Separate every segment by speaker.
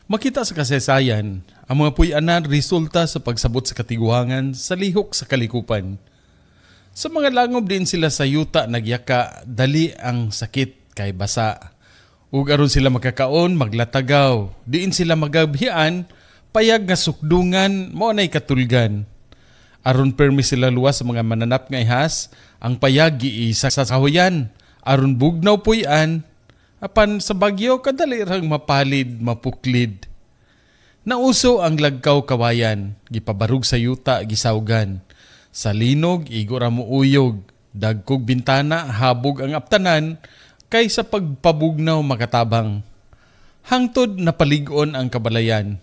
Speaker 1: Makita sa kasaysayan, ang mga puy-anan resulta sa pagsabot sa katiguangan sa lihok sa kalikupan. Sa mga langob din sila sa yuta nagyaka, dali ang sakit kay basa. Ug aron sila makakaon, maglatagaw. Diin sila magabhian, payag nga sukdungan, mao nay katulgan. Aron permi sila luwas sa mga mananap nga ihas, ang payag giisa sa kahuyan. Aron bugnaw puy-an, apan sa bagyo kadali rang mapalid, mapuklid. Nauso ang lagkaw kawayan, gipabarug sa yuta, gisawgan. Sa linog, igo ra mo uyog, dagkog bintana, habog ang aptanan, kay sa pagpabugnaw makatabang. Hangtod napalig-on ang kabalayan.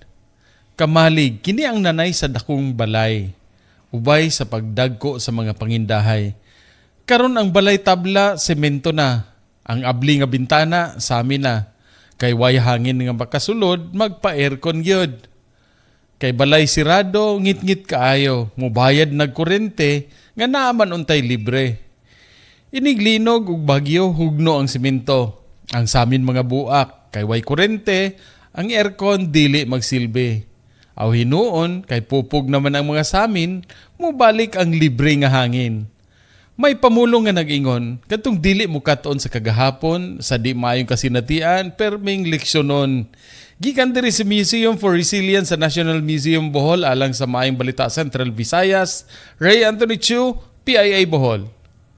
Speaker 1: Kamalig, kini ang nanay sa dakong balay, ubay sa pagdagko sa mga pangindahay. Karon ang balay tabla, semento na. Ang abli nga bintana, sami na. Kay way hangin nga makasulod, magpa-aircon gyud. Kay balay sirado, ngit-ngit kaayo, mubayad nagkurente, nga naaman untay libre. Iniglinog ug bagyo, hugno ang simento. Ang samin mga buak, kay way kurente, ang aircon dili magsilbi. Aw hinuon, kay pupog naman ang mga samin, mubalik ang libre nga hangin. May pamulong nga nag-ingon, kadtong dili mo katon sa kagahapon, sa di maayong kasinatian, perming leksyonon. Gikan diri sa Museum for Resilience sa National Museum Bohol alang sa Maayong Balita Central Visayas, Ray Anthony Chu, PIA Bohol.